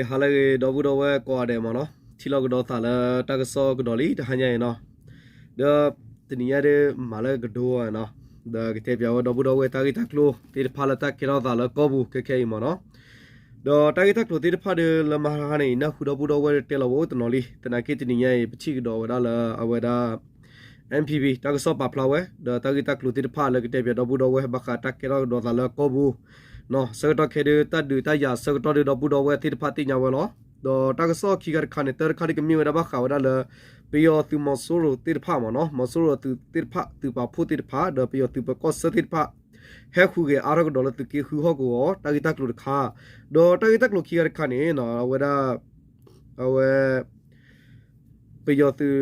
ဟါလၢအဂ့ၤ ဒီပုၢ်ဒီဝဲၢ်ကိးဂၤဒဲးမ့ၢ်နီၤ, ထံၣ်လိာ်ကဒီးသးလၢတၢ်ကစီၣ်ကဒီးလံ တဟါညါအံၤနီၤ, ဒီးတနံၤညါဒ်မၤလၢကဒိနီၤ, ဒီးကတဲပၠးဝဲဒီပုၢ်ဒီဝဲၢ်တၢ်ဂ့ၢ်တၢ်ကျိၤသ့ၣ်တဖၣ်လၢတၢ်ကဲထီၣ်သးလၢကီၢ်ပူၤခဲခဲအံၤမ့ၢ်နီၤ, ဒီးတၢ်ဂ့ၢ်တၢ်ကျိၤသ့ၣ်တဖၣ်ဒီးလၢမဟါန့ၣ် နၢ်ဟူဒီပုၢ်ဒီဝဲၢ်တဲလီၤဝဲအိၣ်တနီၤလံ, သနာ်က့တနံၤညါအံၤ ပထံၣ်ကဒီးဝဲဒၣ်လၢအဝဲဒၣ် NPP တၢ်ကစီၣ်ပာ်ဖျါဝဲ ဒီးတၢ်ဂ့ၢ်တၢ်ကျိၤသ့ၣ်တဖၣ်လၢကတဲပၠးဒီပုၢ်ဒီဝဲၢ်ဘၣ်ဃးတၢ်ကဲထီၣ်ကဒီးသးလၢကီၢ်ပူၤ, ဆၢကတီၢ်ခဲအံၤဒီး တၢ်ဒုးတၢ်ယၤဆၢကတီၢ်ဒီးဒီပုၢ်ဒီဝဲၢ်သ့ၣ်တဖၣ်သ့ၣ်ညါဝဲလီၤ. ဒီးတၢ်ကစီၣ်ခံခါတခါန့ၣ် တၢ်တခါဒ်ကမ့ၢ်ဝဲဒၣ်ဘၣ်ဃးဝဲဒၣ်လၢ ပယီၤသုးမီၤစိရိၤသ့ၣ်တဖၣ်မ့ၢ်နီၤ, မီၤစိရိၤအသုးသ့ၣ်တဖၣ် သုးပာ်ဖှိၣ်သ့ၣ်တဖၣ် ဒီးပယီၤသုးပၢၤကီၢ်ဆၢသ့ၣ်တဖၣ် ဟဲဟူးဂဲၤအါထီၣ်ကဒီးလၢသုးက့ဃုဟီၣ်ကဝီၤ တၢ်ဂ့ၢ်တၢ်ကျိၤတခါ, ဒီးတၢ်ဂ့ၢ်တၢ်ကျိၤခံခါတခါန့ၣ် အဝဲဒၣ် အဝဲ ပယီၤသုး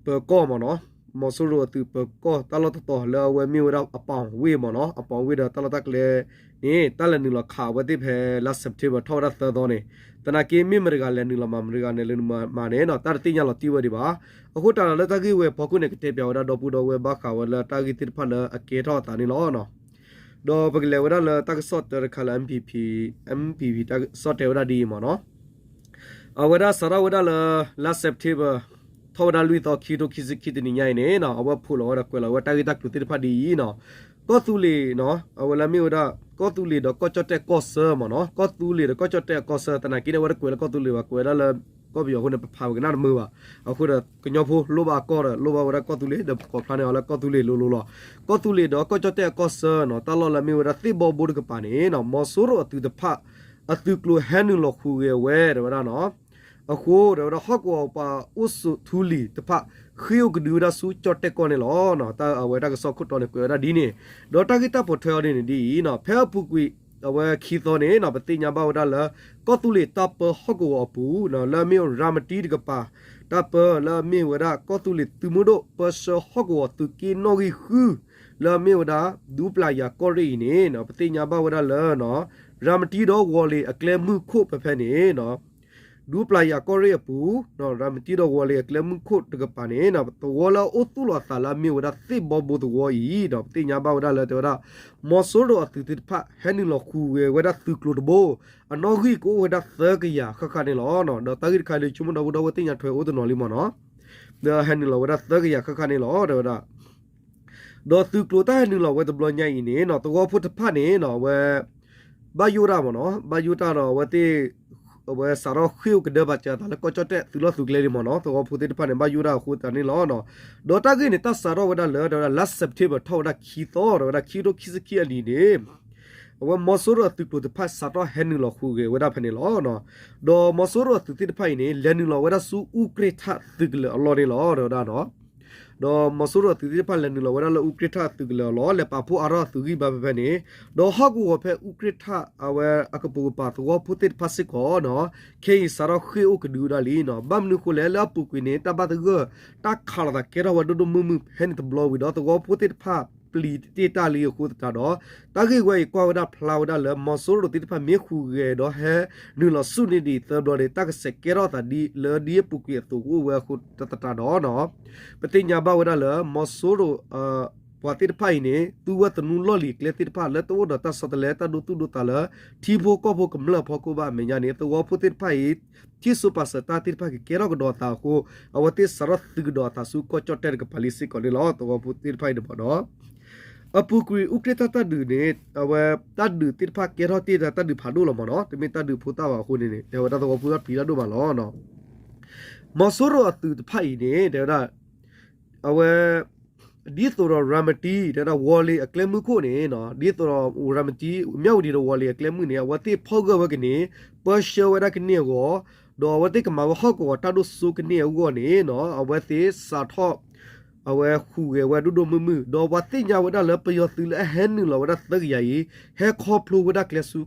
ပၢၤကီၢ်မ့ၢ်နီၤ, မီၤစိရိၤအသုးပၢၤကီၢ်တၢ်လီၢ်တတီၤလၢအဝဲမ့ၢ်ဝဲဒၣ်အပီဝ့ၢ်မ့ၢ်နီၤ, အပီဝ့ၢ်ဒီးတၢ်လီၢ်တၢ်ကျဲန့ၣ် တၢ်လဲၤနုာ်လီၤခးအဝဲသ့ၣ်ဖဲလါ September ထီၣ်ဝဲဒၣ်သၢသီန့ၣ်, သနာ်က့မ့ၢ်မတၤတဂၤလဲၤနုာ်လီၤမၤ မတၤတဂၤလဲၤနုာ်လီၤမၤန့ၣ် တၢ်တသ့ၣ်ညါလီၤတံၢ်ဝဲဒံးဘၣ်. အဃိတၢ်လၢတၢ်ဂ့ၢ်ဝဲအဖီခိၣ်န့ၣ် ကတဲပၠးဝဲဒၣ်ဒီပုၢ်ဒီဝဲၢ်ဘၣ်ဃးဝဲလၢတၢ်ဂ့ၢ်သ့ၣ်တဖၣ်လၢအကဲထီၣ်အသးန့ၣ်လီၤ. ဒီးပကလဲၤဝဲဒၣ်လၢတၢ်ကစီၣ်တၢ်တခါလၢ NPP, NPP တၢ်ကစီၣ်တဲဝဲဒၣ်ဒ်အံၤမ့ၢ်နီၤ, အဝဲဒၣ်စးထီၣ်ဝဲဒၣ်လၢ လါ September ထီၣ်ဝဲဒၣ်လွံၢ်သီ ခံကထိခံဆံခံတနံၤညါအံၤန့ၣ် အဝဲဖိးလီၤဝဲဒီးကွဲးလီၤဝဲတၢ်ဂ့ၢ်တၢ်ကျိၤသ့ၣ်တဖၣ်ဒ်အံၤနီၤ, ကီၢ်သူလ့ၤနီၤ, အဝဲလၢမ့ၢ်ဝဲဒၣ် ကီၢ်သူလ့ၤဒီးကီၢ်ကၠီၣ်တဲၣ်ကီၢ်ဆၢမ့ၢ်နီၤ, ကီၢ်သူလ့ၤဒီးကီၢ်ကၠီၣ်တဲၣ်အကီၢ်ဆၢ သနာ်က့န့ၣ် အဝဲတကွဲးလၢကီၢ်သူလ့ၤဘၣ်, ကွဲးဝဲဒၣ်လၢ ကီၢ်ပယီၤအဃိန့ၣ် ပဖးဝဲကနၣ်တမုာ်ဘၣ်. အဃိဒီးကညီဖိလိၣ်ဘၣ်အကီၢ်ဒီး လိၣ်ဘၣ်ဝဲဒၣ်ကီၢ်သူလ့ၤ ဒီးပကိးဖျါန့ၢ်အီၤလၢကီၢ်သူလ့ၤလိၤလိၤလီၤ. ကီၢ်သူလ့ၤဒီးကီၢ်ကၠီၣ်တဲၣ်အကီၢ်ဆၢနီၤ, တၢ်လီၢ်လၢမ့ၢ်ဝဲဒၣ်သ့ၣ်ဘီဘိတကပၤန့ၣ်နီၤ, မီၤစိရိၤအသုးတဖၣ် အသုးကျိၤဟဲနုာ်လီၤဟူးဂဲၤဝဲ တဲဝဲဒၣ်နီၤ. အဃိ တဲဝဲဒၣ်ဟီၣ်ကဝီၤပှၤအိၣ်ဆိးထူလံၤတဖၣ် ဃ့ၢ်အိၣ်ကဒုဝဲဒၣ်ဆူကၠီၣ်တဲၣ်ကီၢ်န့ၣ်လီၤ. တၢ်အဝဲတၢ်ကစီၣ်ခိၣ်တီန့ၣ် ကွဲးဝဲဒၣ်ဒ်န့ၣ်, ဒီးတၢ်ဂ့ၢ်တၢ်ပိာ်ထွဲအီၤန့ၣ်န့ၣ်ဒ်အံၤနီၤ, ဖဲအပူၤကွံာ် အဝဲခံသီန့ၣ်နီၤ, ပသ့ၣ်ညါဘၣ်ဝဲဒၣ်လၢ ကီၢ်သူလ့ၤတၢ်ပၢဟီၣ်ကဝီၤအပူၤနီၤ, လၢအမ့ၢ်ရၤမတံတကပၤ တၢ်ပၢလၢအမ့ၢ်ဝဲဒၣ် ကီၢ်သူလ့ၤသုးမုၢ်ဒိၣ် ပၢဆှၢဟီၣ်ကဝီၤသုးက့နီၣ်ဂံၢ်ဃု လၢအမ့ၢ်ဝဲဒၣ် ဒူပျၤယၤကီၢ်ရ့ၣ်အံၤန့ၣ်နီၤ, ပသ့ၣ်ညါဘၣ်ဝဲဒၣ်လၢ ရၤမတံဒီးဝီၤလ့ၤအကျဲမုၢ်ခိၣ်ဖဲဖဲန့ၣ်နီၤ, ဒူပျၤယၤကီၢ်ရ့ၣ်အပူၤ ရၤမတံဒီးဝီၤလ့ၤအကျဲမုၢ်ခိၣ်တကပၤန့ၣ်နီၤ, သဝီလၢအအိၣ်သူၣ်လီၤအသးလၢအမ့ၢ်ဝဲဒၣ်သ့ၣ်ဘီဘိသဝီအံၤဒီး ပသ့ၣ်ညါဘၣ်ဝဲဒၣ်လၢတဲဝဲဒၣ် မီၤစိရိၤအသုးသ့ၣ်တဖၣ် ဟဲနုာ်လီၤဟူးဂဲၤဝဲဒၣ်သုးကျိၤတဘိ, အနီၣ်ဂံၢ်ကအိၣ်ဝဲဒၣ်သၢကယၤဃၣ်ဃၣ်န့ၣ်လီၤ. ဒီးတၢ်ဂ့ၢ်တခါဒီး ဆိကမိၣ်ဒီပုၢ်ဒီဝဲၢ်သ့ၣ်ညါထွဲအိၣ်တနီၤလံမ့ၢ်နီၤ, ဒီးဟဲနုာ်လီၤဝဲဒၣ်သၢကယၤဃၣ်ဃၣ်န့ၣ်လီၤ တဲဝဲဒၣ် ဒီးသုးကျိၤတၢ်ဟဲနုာ်လီၤဝဲတဘျီညါအံၤန့ၣ်နီၤ, သဝီဖိတဖၣ်န့ၣ်နီၤ, အဝဲ ဘၣ်ယိၣ်တၢ်မ့ၢ်နီၤ, ဘၣ်ယိၣ်တၢ်ဒီးအဝဲသ့ၣ် အဝဲစးထီၣ်ဃ့ၢ်အိၣ်ကဒၢဘၣ်စၢၤအသးလၢကီၢ်ကၠီၣ်တဲၣ်သုးလီၢ်သုးကျဲလံမ့ၢ်နီၤ, သဝီဖိသ့ၣ်တဖၣ်န့ၣ် ဘၣ်ယိၣ်တၢ်အဃိသတးန့ၣ်လီၤ. ဒီးတၢ်ဂ့ၢ်န့ၣ် တၢ်စးထီၣ်ဝဲဒၣ်လၢ တဲဝဲဒၣ်လါ September ထီၣ်ဝဲဒၣ်ခံသီ တဲဝဲဒၣ်ခံကထိခံဆံခံအနံၤန့ၣ် အဝဲမီၤစိရိၤအသုးကျိၤတဖၣ်စးထီၣ်ဟဲနုာ်လီၤဟူးဂဲၤဝဲဒၣ်ဖဲန့ၣ်လီၤ. ဒီးမီၤစိရိၤအသုးသ့ၣ်တဖၣ်အံၤန့ၣ် လဲၤနုာ်လီၤဝဲဒၣ်ဆူအူကြ့ၣ်ထၣ်သုးကလၢၤအလီၢ်န့ၣ်လီၤ တဲဝဲဒၣ်နီၤ. ဒီးမီၤစိရိၤအသုးသ့ၣ်တဖၣ်လဲၤနုာ်လီၤဝဲဒၣ်လၢအူကြ့ၣ်ထၣ်သုးကလၢၤအလီၢ် လဲၤပာ်ဖှိၣ်အါထီၣ်အသုးဂံၢ်ဘါဖဲဖဲန့ၣ်, ဒီးဟီၣ်ကဝီၤဖဲအူကြ့ၣ်ထၣ်အဝဲအကပိာ်ကပၤသဝီဖိသ့ၣ်တဖၣ်စ့ၢ်ကီးနီၤ, ခဲအံၤစးထီၣ်ဃ့ၢ်အိၣ်ကဒုဝဲဒၣ်လံနီၤ. ဘၣ်မနုၤအဃိလဲၣ် လၢအပူၤကွံာ်န့ၣ် တၢ်ဘၣ်သဂၢၢ် တၢ်ခးလိာ်သးကဲထီၣ်ဝဲဒိၣ်ဒိၣ်မုၢ်မုၢ်ဖဲန့ၣ်တဘျီဝံၤဒီး သဝီဖိသ့ၣ်တဖၣ်ပျံၤတ့ၢ်တၢ်လံအဃိသတးဒီး တၢ်ဂ့ၢ်ဝဲအံၤကွၢ်ဝဲဒၣ်ဖျါဝဲဒၣ်လၢ မီၤစိရိၤသ့ၣ်တဖၣ်မ့ၢ်ဟူးဂဲၤဒီးဟဲနုာ်လီၤဆူၣ်န့ၢ်ဒံးသၢဘျီန့ၣ် တၢ်ကဆဲးကဲထီၣ်သးဒ်လၢဒ်အပူၤကွံာ်အသိးကအိၣ်ဝဲအဃိသတးဒီးနီၤ, ပသ့ၣ်ညါဘၣ်ဝဲဒၣ်လၢ မီၤစိရိၤ ပှၤသ့ၣ်တဖၣ်အံၤန့ၣ် သူဝဲသနူလီၢ်လံၤကျဲသ့ၣ်တဖၣ်လၢတအိၣ်ဒီးတၢ်ဆီတလဲတၢ်ဒိသူၣ်ဒိသးလၢ ထံဖိကီၢ်ဖိကမျၢၢ်အဖီခိၣ်ဘၣ်အမဲာ်ညါန့ၣ် သဝီဖိသ့ၣ်တဖၣ်အံၤ ထံၣ်စိပာ်စၢၤတၢ်သ့ၣ်တဖၣ်ကကဲထီၣ်ကဒီးအသးအဃိ အဝဲသ့ၣ်စးထီၣ်သုးကဒီးအသးဆူကီၢ်ကၠီၣ်တဲၣ်တကပၤလံစ့ၢ်ကီးန့ၣ်လီၤ. သဝီဖိသ့ၣ်တဖၣ်အံၤန့ၣ်မ့ၢ်နီၤ အပူၤကွံာ်အူကြ့ၣ်ထၣ်တၢ်ဒုးန့ၣ် အဝဲတၢ်ဒုးသ့ၣ်တဖၣ်ကဲထီၣ်တ့ၢ်ဒီးတၢ်ဒုးဖးဒိၣ်လီၤမ့ၢ်နီၤ တမ့ၢ်တၢ်ဒုးဖိသၣ်ဘၣ်အဃိန့ၣ်န့ၣ် တဲဝဲဒၣ်သဝီဖိသ့ၣ်တဖၣ်ပျံၤတၢ်ဒိၣ်မးလီၤ. မီၤစိရိၤအသုးတဖၣ်အံၤန့ၣ် တဲဝဲဒၣ် အဝဲ ဒ်သိးဒီးရၤမတံ တဲဝဲဒၣ်ဝီၤလ့ၤအကျဲမုၢ်ခိၣ်န့ၣ် ဒ်သိးဒီးရၤမတံ မၠၣ်ဝတံၤဒီးဝီၤလ့ၤအကျဲမုၢ်န့ၣ် အဝဲသ့ၣ်ဖီၣ်ဂၢၢ်ဝဲကန့ၣ် ပၢဆှၢဝဲဒၣ်ကန့ၢ်အဂီၢ် ဒီးအဝဲသ့ၣ်ကမၤဝဲဟီၣ်ကဝီၤတၢ်ဒိၣ်စိကန့ၢ်အဂီၢ်န့ၣ် အဝဲသ့ၣ်စးထီၣ် အဝဲဟူးဂဲၤဝဲဒိၣ်ဒိၣ်မုၢ်မုၢ် ဒီးပှၤသ့ၣ်ညါဝဲဒၣ်လၢပယီၤသုးလၢအဟဲနုာ်လီၤဝဲဒၣ်သၢကယၤအံၤ ဟဲခီဖျိဝဲဒၣ်ကျဲဆူ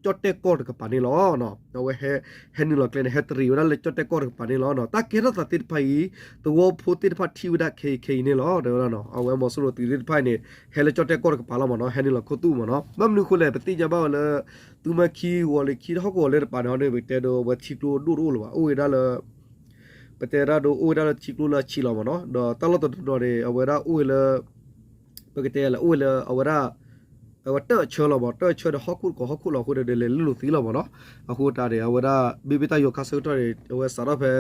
ကၠီၣ်တဲၣ်ကီၢ်တကပၤန့ၣ်လီၤ. အဝဲဟဲနုာ်လီၤကျဲန့ၣ် ဟဲတရံးဝဲဒၣ်လၢကၠီၣ်တဲၣ်ကီၢ်တကပၤန့ၣ်လီၤ. တၢ်ကဲထီၣ်သးသ့ၣ်တဖၣ်အံၤ သဝီဖိသ့ၣ်တဖၣ်ထံၣ်ဝဲဒၣ်ခဲအံၤခဲအံၤန့ၣ်လီၤ. တဲဝဲဒၣ် အဝဲမီၤစိရိၤသုးသ့ၣ်တဖၣ်အံၤန့ၣ် ဟဲလၢကၠီၣ်တဲၣ်ကီၢ်တကပၤလီၤမ့ၢ်နီၤ ဟဲနုာ်လီၤခိၣ်သူၣ်မ့ၢ်နီၤ ဘၣ်မနုၤအဃိလဲၣ် ပသ့ၣ်ညါဘၣ်ဝဲလၢ သုမၢခံဝီၤလ့ၤခံဟီၣ်ကဝီၤလၢတပၤန့ၣ် ပတဲဒီးအဝဲထံကျိဒိၣ်တအိၣ်လၢၤဘၣ် အိၣ်ဝဲဒၣ်လၢ ပတဲဒၣ်ဒီးအိၣ်ဝဲဒၣ်လၢထံကျိလၢအဆံးလီၤမ့ၢ်နီၤ ဒီးတၢ်လီၢ်တတီၤန့ၣ် အဝဲဒၣ်အိၣ်ဝဲလၢ ပကတဲလဲၣ် အိၣ်ဝဲလၢအဝဲဒၣ် အဝဲတၢ်အဆၢလီၤမး တၢ်အဆၢဒီးဟီၣ်ခိၣ်တကိးဟီၣ်ခိၣ်လီၤအဃိဒီး လဲၤလုၢ်လိာ်သံလီၤမးနီၤ. အဃိတၢ်န့ၣ် အဝဲဒၣ် မ့မ့ၢ်တၢ်ယီၤခါဆၢကတီၢ်န့ၣ် အဝဲစးထီၣ်ဖဲ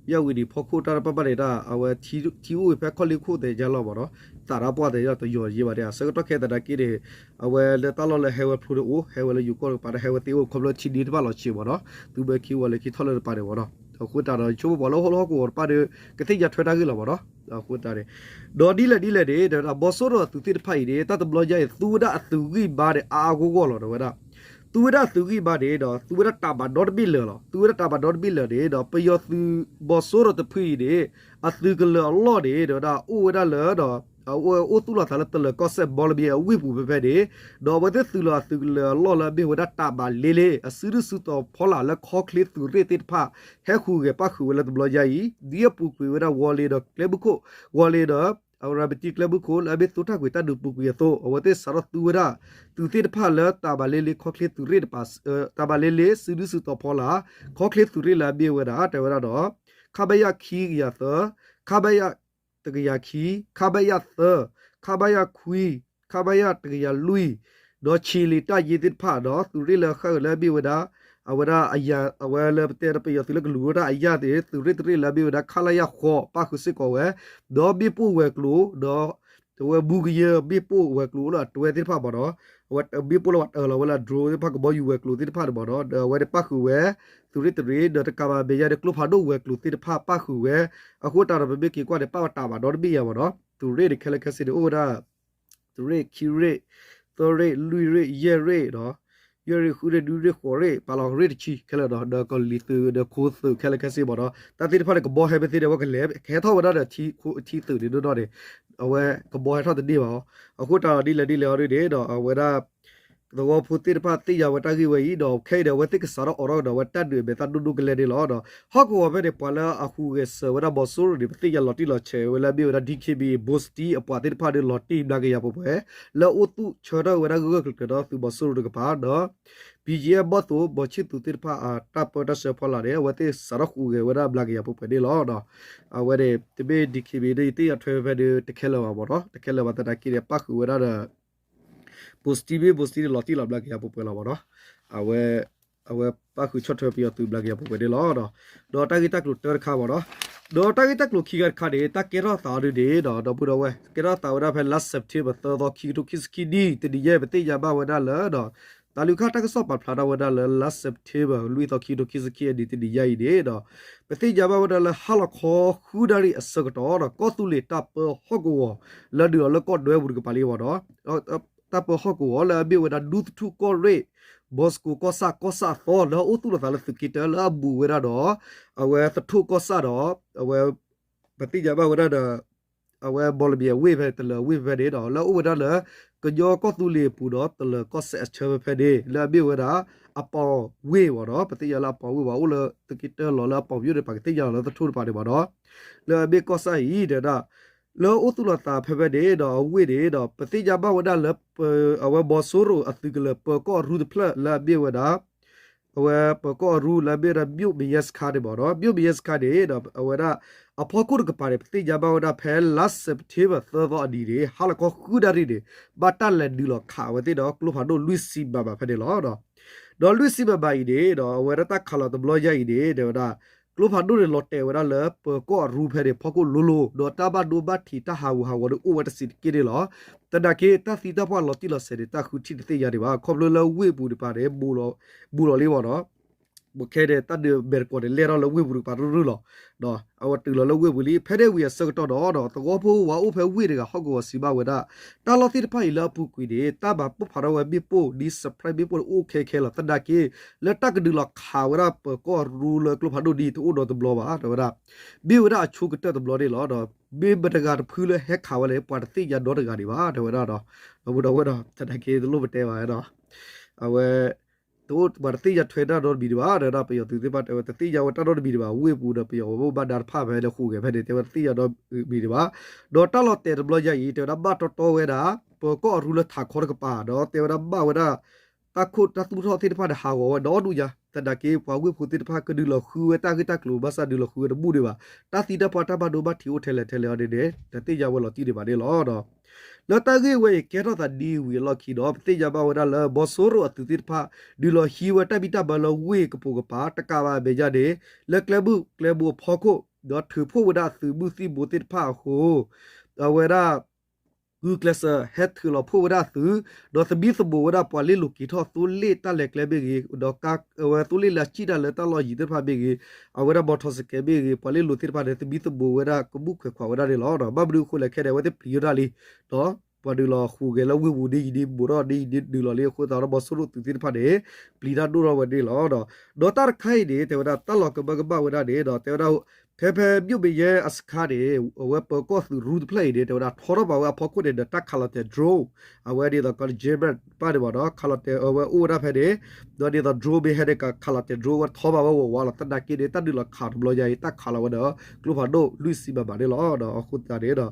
ယၣ်ဝံၤဒံးဖီခိၣ်တၢ်တပာ်ပာ်န့ၣ် အဝဲထံအိၣ်ဖဲခီၣ်လ့ခိၣ်သဲးညါလီၤမးနီၤ. သးတၢ်ပှၢ်သဲးညါတယီၤယံၤဘၣ်န့ၣ် အဆၢကတီၢ်ခဲအံၤသနာ်က့န့ၣ် အဝဲလၢတၢ်လီၢ်လၢဟဲဝဲဖျိန့ၣ်အိၣ် ဟဲဝဲလၢယိၤကီၢ်တကပၤဒီး ဟဲဝဲသ့ၣ်အိၣ်ခီဖျိထံဒ့တဖၣ်လီၤဆံးမးနီၤ. သုးဘၢခံဝီၤလၢခံထီၣ်လၢတပၤန့ၣ်မးနီၤ. အဃိတၢ်ဒီး ယဆိကမိၣ်ပှၤလၢဟီၣ်လၢဟီၣ်ကဝီၤတဖၣ်ဒီး ကသ့ၣ်ညါထွဲတၢ်ဂ့ၢ်လီၤမးနီၤ. အဃိတၢ်န့ၣ် ဒီးဒ်လဲၣ်ဒ်လဲၣ်န့ၣ် ဒီးဘီစိရိၤအသုးသ့ၣ်တဖၣ်အံၤန့ၣ် တၢ်တဘျီညါအံၤ သူဝဲဒၣ်အသုးဂံၢ်ဘါန့ၣ် အါအါဂီၢ်ဂီၢ်လီၤ တဲဝဲဒၣ်. သူဝဲဒၣ်အသုးဂံၢ်ဘါန့ၣ်ဒီး သူဝဲဒၣ်တၢ်ဘၣ်ဒီတဘ့ၣ်လၢာ်လီၤ. သူဝဲဒၣ်တၢ်ဘၣ်ဒီတဘ့ၣ်လၢာ်န့ၣ်ဒီး ပယီၤသုးဘီစိရိၤတဖုအံၤန့ၣ် အသုးကလၢၤအလီၢ်န့ၣ် တဲဝဲဒၣ် အိၣ်ဝဲဒၣ်လၢဒီး အဝဲအိၣ်သူၣ်လီၤသးလၢတလၢၤကီၢ်စဲၣ်ဘီလဘ့အဝ့ၢ်ပူၤဖဲဖဲန့ၣ် ဒီးအဝဲသ့ၣ်သုးလီၤအသုးကလၢၤအလီၢ်လၢအမ့ၢ်ဝဲဒၣ်တၢ်ဘၣ်လ့လ့ အစုဒုၣ်စုတီၤဖီလာ်လၢခီချ့သုးရ့ၣ်သ့ၣ်တဖၣ် ဟဲဃုာ်ဂဲၤပၣ်ဃုာ်ဝဲလၢတဘျီညါအံၤ ဒ်အပူၤကွံာ်ဝဲဒၣ်ဝီၤလ့ၤဒီးကျဲမုၢ်ခိၣ် ဝီၤလ့ၤဒီး အရၤမတံကျဲမုၢ်ခိၣ်လၢအမ့ၢ်သိတၢ်ကွံာ်တၢ်ဒုးပူၤကွံာ်အသိး အဝဲသ့ၣ်စးထီၣ်သူဝဲဒၣ် သုးသ့ၣ်တဖၣ်လၢတၢ်ဘၣ်လ့လ့ခီချ့သုးရ့ၣ်တပၤ တၢ်ဘၣ်လ့လ့စုဒုၣ်စုတီၤဖီလာ် ခီချ့သုးရ့ၣ်လၢအမ့ၢ်ဝဲဒၣ် တဲဝဲဒၣ်ဒီး ခမရ ခံကယၤသၢ ခမရ တကယၤခံ ခမရ သၢ ခမရ ခွံ ခမရ တကယၤလွံၢ် ဒီးခြေလျင်တပ်ရင်းသ့ၣ်တဖၣ်ဒီး သုးရ့ၣ်လၢအဃၣ်ဃုာ်လၢအမ့ၢ်ဝဲဒၣ် အဝဲဒၣ်အယၤ အဝဲလၢပတဲဒီးပယီၤသုးလၢကလူၤဝဲဒၣ်အယၤသ့ၣ် သုးရ့ၣ်တရ့ၣ်လၢအမ့ၢ်ဝဲဒၣ် ခလရ ဃိး ပၣ်ဃုာ်စ့ၢ်ကီးဝဲ ဒီးမ့ၣ်ပိၢ်ဝဲၤကျိၤ ဒီး အဝဲဘူးကယၢမ့ၣ်ပိၢ်ဝဲၤကျိၤအိၣ်လၢအတွဲသ့ၣ်တဖၣ်မးဒီး အဝဲမ့ၣ်ပိၢ်လၢပှၤတၢၢ်လီၤဝဲလၢအ drone သ့ၣ်တဖၣ် ကဘီယူၤဝဲၤကျိၤသ့ၣ်တဖၣ်န့ၣ်မးဒီး ဒီးအဝဲန့ၣ်ပၣ်ဃုာ်ဝဲ သုးရ့ၣ်တရ့ၣ် ဒီးတကးဘၣ်မဲာ်ညါဒီးကျိဖးဒိၣ်ဝဲၤကျိၤသ့ၣ်တဖၣ်ပၣ်ဃုာ်ဝဲ အဃိတၢ်ဒီးပမ့ၢ်က့ၤကွၢ်န့ၣ် ပၣ်ဝဲတၢ်ဘၣ်ဒီတဘ့ၣ်ယၤမးဒီး သုးရ့ၣ်န့ၣ်ခဲလၢာ်ခဲဆ့န့ၣ်အိၣ်ဝဲဒၣ် သုးရ့ၣ် ခံရ့ၣ် သၢရ့ၣ် လွံၢ်ရ့ၣ် ယဲၢ်ရ့ၣ်ဒီး ယဲၢ်ရ့ၣ် ဃုရ့ၣ် နွံရ့ၣ် ဃိးရ့ၣ် ပာ်လီၤရ့ၣ်တဆံခဲလၢာ်ဒီး ဒီးကလံၤသုးဒီးခိသုးခဲလၢာ်ခဲဆ့မးဒီး တၢ်သ့ၣ်တဖၣ်န့ၣ် ကဘီဟဲမ့ၢ်သ့ဒီး အဝဲကလဲၤကဟဲထီၣ်ဝဲဒၣ်ဒီးထံသုးန့ၣ်ဒ်နီၢ်န့ၣ် အဝဲကဘီဟဲထီၣ်တန့ၢ်ဘၣ်အီၤ. အဃိတၢ်ဒီးဒ်လဲၣ်ဒ်လဲၣ်အီၤဒ်န့ၣ်ဒီး အဝဲဒၣ် သဝီဖိသ့ၣ်တဖၣ်သ့ၣ်ညါဝဲတၢ်ဂ့ၢ်ဝဲအံၤဒီး ခဲအံၤဒီးအဝဲသ့ၣ်ကစးထီၣ်အိးထီၣ်ကဒီးဝဲတၢ်ဒုးအမဲာ်သၣ်ဒိၣ်ဒိၣ်ကလဲာ်န့ၣ်လီၤ. ဒီးဟီၣ်ကဝီၤဖဲန့ၣ် ပှၤလၢအဟူးဂဲၤဆၢဝဲဒၣ်ဘီစိရိၤန့ၣ် ပသ့ၣ်ညါလီၤတံၢ်လီၤဆဲးဝဲလၢအမ့ၢ်ဝဲဒၣ် DKBA ဘိစတံ အပှၤသ့ၣ်တဖၣ်ဒီးလီၤတံၢ်ဘျါကယၤပှဲၤပှဲၤ လၢအအိၣ်သူၣ်ဆၢထၢၣ်ဝဲဒၣ်ဂၢၢ်ဂၢၢ်ကျၢၤကျၢၤဒီးသုးဘီစိရိၤတကပၤဒီး BGF ဘီၣ်သိၣ်ဘီၣ်ဆံၣ်သူးသ့ၣ်တဖၣ်အတၢ်ပၢတၢ်ဆှၢဖီလာ်န့ၣ် အဝဲသ့ၣ်စးထီၣ်ဟူးဂဲၤဝဲဒၣ်ဘျါကယၤပှဲၤပှဲၤန့ၣ်လီၤ. အဝဲန့ၣ် တမ့ၢ် DKBA ဒီးယသ့ၣ်ညါထွဲဖဲဒီးတခဲလၢာ်ဘၣ်မးဒီး တခဲလၢာ်ဘၣ်သနာ်က့န့ၣ် ပၣ်ဃုာ်ဝဲဒၣ်ဒီး ဘိစတံမ့ၢ်ဘိစတံန့ၣ် လီၤတံၢ်လီၤဘျါကယၤပှဲၤပှဲၤလီၤမးဒီး အဝဲ အဝဲပၣ်ဃုာ်ဆီၣ်ထွဲပယီၤသုးဘျါကယၤပှဲၤပှဲၤန့ၣ်လီၤ. ဒီးတၢ်ဂ့ၢ်တၢ်ကျိၤတၢတခါမးဒီး ဒီးတၢ်ဂ့ၢ်တၢ်ကျိၤခံဂၤတခါန့ၣ် တၢ်ကဲထီၣ်သးအီၤဒ်န့ၣ်ဒီး ဒီပုၢ်ဒီဝဲၢ် ကဲထီၣ်သးဝဲဒၣ်ဖဲလါ September သၢသီ ခံကထိခံဆံခံနံၣ် တနံၤညါပသ့ၣ်ညါဘၣ်ဝဲဒၣ်လၢဒီး တၢ်လုၢ်ခါတၢ်ကစီၣ်ပာ်ဖျါထီၣ်ဝဲဒၣ်လၢလါ September လွံၢ်သီ ခံကထိခံဆံခံနံၣ် တနံၤညါအံၤန့ၣ်ဒီး ပသ့ၣ်ညါဘၣ်ဝဲဒၣ်လၢဟါလီၤခီဃုနၣ်ရံၣ်အဆၢကတီၢ်ဒီး ကီၢ်သူလ့ၤတၢ်ပၢဟီၣ်ကဝီၤ လၢဒုးအီၤလၢကီၢ်ဒွဲပူၤတကပၤလံမးဒီး တၢ်ပၢဟီၣ်ကဝီၤလၢအမ့ၢ်ဝဲဒၣ် ဒူသထူၣ်ကီၢ်ရ့ၣ် ဘီစကိၤကီၢ်ဆၣ် ကီၢ်ဆၣ်အသီ လၢအအိၣ်သူၣ်လီၤသးလၢသုးက့တၢလၢအဘူးဝဲဒၣ်ဒီး အဝဲသထူၣ်ကီၢ်ဆၣ်ဒီး အဝဲ ပသ့ၣ်ညါဘၣ်ဝဲဒၣ်ဒီး အဝဲဘီလဘံအဝ့ၢ်ဖဲတလၢၤဝ့ၢ်ဖဲဖဲန့ၣ်ဒီး လၢအအိၣ်ဝဲဒၣ်လၢ ကညီကီၢ်သူလ့ၤအပူၤဒီး တလၢၤကီၢ်စဲၣ်အဆၢဖဲဖဲန့ၣ် လၢအမ့ၢ်ဝဲဒၣ် အပီၤဝ့ၢ်မးဒီး ပသ့ၣ်ညါလၢအပီၤဝ့ၢ်မး အိၣ်လၢသုးက့တၢလီၤလၢအပီၤယိၣ်န့ၣ် ပှၤကသ့ၣ်ညါလီၤလၢသထူၣ်တပၤန့ၣ်မးဒီး လၢအမ့ၢ်ကီၢ်ဆၣ်အံၤ တဲဝဲဒၣ် လၢအအိၣ်သူၣ်လီၤသးဖဲဖဲန့ၣ်ဒီး အဝ့ၢ်န့ၣ်ဒီး ပသ့ၣ်ညါဘၣ်ဝဲဒၣ်လၢ အဝဲဘီစိရိၤအသုးကလၢၤပၢၤကီၢ်အရူတဖျၢၣ်လၢအမ့ၢ်ဝဲဒၣ် အဝဲပၢၤကီၢ်အရူလၢအမ့ၢ်ဝဲဒၣ် မြို့မရဲစခန်းန့ၣ်မးဒီး မြို့မရဲစခန်းန့ၣ်ဒီး အဝဲဒၣ် အဖီခိၣ်တကပၤန့ၣ် ပသ့ၣ်ညါဘၣ်ဝဲဒၣ်ဖဲလါ September သၢသီအနံၤန့ၣ် ဟါလီၤခီဃုနၣ်ရံၣ်န့ၣ် ဘၣ်တၢ်လဲၤဒုးလီၤခးဝဲသ့ၣ်ဒီးကျိဖးဒိၣ်လွံၢ်ဆံဘၣ်ဘၣ်ဖဲန့ၣ်လီၤ. ဒီးလွံၢ်ဆံဘၣ်ဘၣ်အံၤန့ၣ်ဒီး အဝဲဒၣ်တၢ်ခးလီၤတဘျီညါအံၤန့ၣ် တဲဝဲဒၣ် ကျိဖးဒိၣ်န့ၣ်လီၤတဲာ်ဝဲဒၣ်လၢပၢၤကီၢ်အရူဖဲန့ၣ် ဖီခိၣ်လိၤလိၤ ဒီးတၢ်ဘၣ်ဒိဘၣ်ထံးတၢ်ဟးဂူာ်ဟးဂီၤန့ၣ်အိၣ်ဝဲတစဲးတက့ၢ်န့ၣ်လီၤ. သနာ်က့ တၢ်သံတၢ်ပှၢ်လီၤတံၢ်လီၤဆဲးန့ၣ် တၢ်ဃုထံၣ်တသ့ၣ်ညါဒံးဘၣ် ခီဖျိလၢဝ့ၢ်ပူၤတကပၤန့ၣ် ဘူးလီၤလံမးဒီး ပခဲန့ၣ် တၢ်ဒုးအမဲာ်တကိးန့ၣ် လဲၢ်ထီၣ်လၢဝ့ၢ်ပူၤတကပၤရုၢ်ရုၢ်လီၤ. အဝဲတုၤလီၤလၢဝ့ၢ်ပူၤလံ ဖဲန့ၣ်ဝံၤအဆၢကတီၢ်ဒီး ဒီးသဝီဖိဝဲအိၣ်ဖဲဝ့ၢ်တဂၤဟီၣ်ကဝီၤစံးဘၣ်ဝဲဒၣ် တၢ်လီၢ်သ့ၣ်တဖၣ်အံၤလၢအပူၤကွံာ်န့ၣ် တၢ်ဘၣ်ပိၢ်ဖးထီၣ်ဝဲမ့ၣ်ပိၢ် ဒ် supply မ့ၣ်ပိၢ်န့ၣ်အိၣ်ခဲခဲလီၤ. သနာ်က့ လၢတၢ်ကဒုးလီၤခးဝဲဒၣ်ပၢၤကီၢ်အရူလၢကျိဖးဒိၣ်ဒ်တအိၣ်ဒီးတဘျီဘၣ် တဲဝဲဒၣ် မ့ၢ်ဝဲဒၣ်အဆိကတၢၢ်တဘျီန့ၣ်လီၤ. ဒီးမ့ၢ်မတၤတဂၤတဖုလၢဟဲခးဝဲလဲၣ် ပှၤတသ့ၣ်ညါဒီတဂၤဒံးဘၣ် တဲဝဲဒၣ်ဒီး ဒီပုၢ်ဒီဝဲၢ်ဒီး သနာ်က့တလိၣ်ပတဲဘၣ်ဒီး အဝဲ တအိၣ်ပှၤတသ့ၣ်ညါထွဲတၢ်နီတမံၤဒံးဘၣ် တဲဝဲဒၣ် ပယီၤသုးသ့ၣ်တဖၣ်တဲဝဲတသ့ၣ်ညါဝဲတၢ်နီတမံၤဒံးဘၣ် ဝ့ၢ်ပူၤဒီးပယီၤဝဲဘၣ်ဒါတဖၣ်ဖဲလဲၣ်ဃုာ်ဂဲၤဖဲန့ၣ် တဲဝဲတသ့ၣ်ညါနီတမံၤဒံးဘၣ် ဒီးတၢ်လီၤတဲာ်တဘျီညါအံၤ တဲဝဲဒၣ်ဘၣ်တီတီဝဲဒၣ် ပၢၤကီၢ်အရူလၢထးခီတကပၤ ဒီးတဲဝဲဒၣ်ဘၣ်ဝဲဒၣ် တၢ်ခိၣ်တၢ်သူၣ်ထီၣ်သ့ၣ်တဖၣ်န့ၣ် ဟးဂီၤဝဲဒီဒူၣ်ညါ သနာ်က့ ပှၤဝ့ၢ်ဖိသ့ၣ်တဖၣ်ကဒုးလီၤဃုဝဲတၢ်ဂ့ၢ်တၢ်ကျိၤ ဘၣ်ဆၣ်ဒုးလီၤဃုဝဲတဘူၣ်ဒံးဘၣ် တၢ်သံတၢ်ပှၢ်တၢ်ဘၣ်ဒိဘၣ်ထံးအိၣ်ထဲလဲၣ်ထဲလဲၣ်အီၤန့ၣ်န့ၣ် တသ့ၣ်ညါဝဲလီၤတံၢ်ဒံးဘၣ်န့ၣ်လီၤ. ဒီး လၢတၢ်ဂ့ၢ်ဝဲအံၤကဲထီၣ်သးဒ်ဝံၤအလီၢ်ခံဒီး ပသ့ၣ်ညါဘၣ်ဝဲဒၣ်လၢ ဘီစိရိၤအသုးသ့ၣ်တဖၣ် ဒုးလီၤဟံးဝဲတၢ်ဘံၣ်တၢ်ဘၢလၢဝ့ၢ်ကပိာ်ကပၤ တကးဘၣ်အမဲာ်ညါန့ၣ် လၢကျဲမုၢ်ကျဲဘိအဖီခိၣ် ဒီးထုးဖှိၣ်ဝဲဒၣ်အသုးမုၢ်သံၣ်ဘိသ့ၣ်တဖၣ်အဃိ အဝဲဒၣ် ဂုာ်ကျဲးစၢးဟဲထုးလီၤဖှိၣ်ဝဲဒၣ်အသုး ဒီးသမံသမိးဝဲဒၣ်ပှၤလ့လိာ်က့ၤထီၣ်သိလ့ၣ်တၢ်လဲၤကျဲမ့ၢ်ဂ့ၤ ဒီးအဝဲသိလ့ၣ်လၢအစံၣ်တၢ်လၢတၢ်လီၢ်ယံၤသ့ၣ်တဖၣ်မ့ၢ်ဂ့ၤ အဝဲဒၣ် မော်တော်ဆိုင်ကယ် မ့ၢ်ဂ့ၤ ပှၤလ့လိာ်သ့ၣ်တဖၣ်န့ၣ် သမံသမိးဝဲဒၣ်ကဘူၣ်ခွဲးခွးဝဲဒၣ်န့ၣ်လီၤ. ဘၣ်မနုၤအဃိလဲၣ်ခဲန့ၣ် အဝဲသ့ၣ်ပျံၤထီၣ်တၢ်လံ ဒီးပှၤဒုးလီၤဟူးဂဲၤလၢဝ့ၢ်ပူၤဒ်အံၤဒ် ဘူးထီၣ်ဒ်အံၤဒ် ဒုးလီၤလံအဃိသတးဒီး ဘီစိရိၤသုးသ့ၣ်တဖၣ်န့ၣ် ပျံၤတၢ်ဒိၣ်ထီၣ်ဝဲန့ၣ်လီၤ. ဒီးတၢ်တခါအံၤန့ၣ် တဲဝဲဒၣ်တၢ်လီၤကမၢကမၣ်ဝဲဒၣ်န့ၣ်ဒီး တဲဝဲဒၣ် ဖဲဖဲ မြို့မရဲအစခန်းန့ၣ် အဝဲပၢၤကီၢ်သုးရူတဖျၢၣ်အံၤန့ၣ် တဲဝဲဒၣ်ထီထီၣ်ဘၣ်ဝဲအဖီခိၣ်န့ၣ်ဒီး တၢ်ခးလီၤတဲာ် drone အဝဲဒ်သိးကီး James ဘၣ်န့ၣ်ဘၣ်ဒီး ခးလီၤတဲာ်အဝဲအိၣ်ဝဲဒၣ်ဖဲန့ၣ် ဒီးဒ်သိး drone မ့ၢ်ဟဲန့ၣ် ကခးလီၤတဲာ် drone ဝဲထီဘၣ်ဝဲဝးဝးလီၤ သနာ်က့န့ၣ် တၢ်ဒုးလီၤခးတဘျီညါအံၤ တၢ်ခးလီၤဝဲဒီး ကျိဖးဒိၣ်လွံၢ်ဆံ မမ န့ၣ်လီၤ. ဒီးအဃိသတးန့ၣ်ဒီး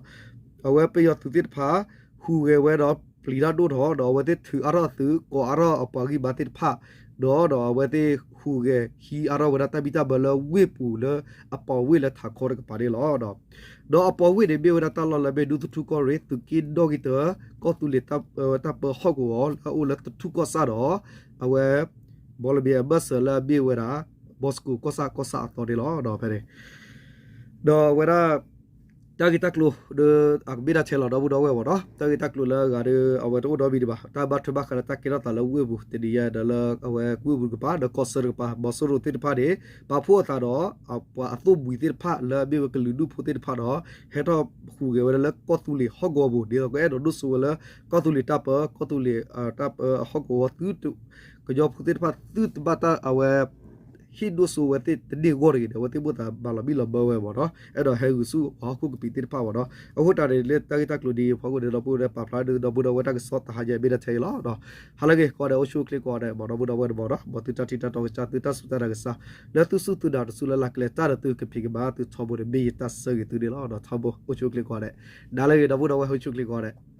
အဝဲပယီၤသုးသ့ၣ်တဖၣ် ဟူးဂဲၤဝဲဒီးပျံၤတၢ်ဒိၣ်ထီၣ် ဒီးအဝဲသ့ၣ်ထုးအါထီၣ်အသုး ကိးအါထီၣ်အပှၤဂံၢ်ဘါသ့ၣ်တဖၣ် ဒီး ဒီးအဝဲသ့ၣ်ဟူးဂဲၤဟံးအါထီၣ်ဝဲဒၣ်တၢ်ဘံၣ်တၢ်ဘၢလၢဝ့ၢ်ပူၤလၢ အပီၤဝ့ၢ်လၢထးခီတကပၤန့ၣ်လီၤ. ဒီးအပီၤဝ့ၢ်န့ၣ်မ့ၢ်ဝဲဒၣ်တၢ်လီၢ်လၢမ့ၢ်ဒူသထူကီၢ်ရ့ၣ် သုးက့နီၣ်ဂံၢ်တၢ ကီၢ်သူလ့ၤတၢ်ပၢဟီၣ်ကဝီၤလၢအအိၣ်လၢသထူကီၢ်ဆၣ်ဒီး အဝဲ ဘီလမ့ၢ်အဘၢၣ်စၢၤလၢအမ့ၢ်ဝဲဒၣ် ဘီစကိးကီၢ်ဆၣ် ကီၢ်ဆၣ်အသီန့ၣ်လီၤ. ဒီးဖဲန့ၣ် ဒီးအဝဲဒၣ် တၢ်ဂ့ၢ်တၢ်ကျိၤဒီး အကဘၣ်ဒၣ်ထဲလီၤ ဒီပုၢ်ဒီဝဲၢ်မ့ၢ်နီၤ တၢ်ဂ့ၢ်တၢ်ကျိၤလၢအဂၤဒီး အဝဲတအိၣ်ဒီဘ့ၣ်ဒံးဘၣ် တၢ်ဘၣ်ထွဲဘၣ်ဃးလၢတၢ်ကဲထီၣ်သးလၢဝ့ၢ်ပူၤ တနံၤညါဒီးလၢအဝဲဝ့ၢ်ပူၤတကပၤ ဒီးကီၢ်ဆၢတကပၤ ဘီစိရိၤသ့ၣ်တဖၣ်န့ၣ် ပာ်ဖှိၣ်အသးဒီး ပှၤအသိၣ်ဘှံးသ့ၣ်တဖၣ်လၢအမ့ၢ်ဝဲကလုာ်ဒူၣ်ဖိသ့ၣ်တဖၣ်ဒီး ဟဲထီၣ်ဟူးဂဲၤဝဲဒၣ်လၢကီၢ်သူလ့ၤဟီၣ်ကဝီၤပူၤ ဒ်သိးကအဲၣ်ဒိးဒိၣ်စိဝဲလၢ ကီၢ်သူလ့ၤတၢ်ပၢ ကီၢ်သူလ့ၤတၢ်ပၢဟီၣ်ကဝီၤသု ကညီဖိသ့ၣ်တဖၣ်သုတဘၣ်တၢ်အဝဲ ဟ့ၣ်ဒိၣ်စိဝဲသ့ၣ်တန့ၢ်အဂီၢ်တဂ့ၤဒီး အဝဲသ့ၣ်ဘၣ်သးမၤလီၤဘံၣ်လီၤဘၢဝဲမ့ၢ်နီၤ အဲၣ်ဒိးဟဲဂုာ်ဆူၣ်ပှၤဟီၣ်ခိၣ်ကပံာ်သ့ၣ်တဖၣ်မ့ၢ်နီၤ အဃိသတးန့ၣ် လၢတၢ်ဂ့ၢ်တၢ်ကျိၤဒ်အံၤအဖီခိၣ်န့ၣ် ဒီပုၢ်ဒီဝဲၢ်ပာ်ဖျါဒ်ဒီပုၢ်ဒီဝဲၢ်တၢ်ကစီၣ်တဟါညါမ့ၢ်ဒၣ်ထဲအံၤလီၤ. ဟါလၢအဂ့ၤ ကိးဂၤဒဲး အိၣ်ဆူၣ်အိၣ်ချ့ကိးဂၤဒဲးမ့ၢ် ဒီပုၢ်ဒီဝဲၢ်တမ့ၢ်နီၤ မ်သုတၢ်ထံၣ်တၢ်တီကစၢ် သုတၢ်စူၢ်တၢ်နာ်ကစၢ် လၢသုစူၢ်သုနာ်တစုလၢလၢ်ကျဲၤတၢ်ဒီးသုကဖံးကမၤ သုထီဘိန့ၣ် မ့ၢ်ယတၢ်ဆၢဂ့ၤသုန့ၣ်လီၤ. ဒီးထီဘိ အိၣ်ဆူၣ်အိၣ်ချ့ကိးဂၤဒဲး ဒၣ်လၢအဂ့ၤ ဒီပုၢ်ဒီဝဲၢ် အိၣ်ဆူၣ်အိၣ်ချ့ကိးဂၤဒဲး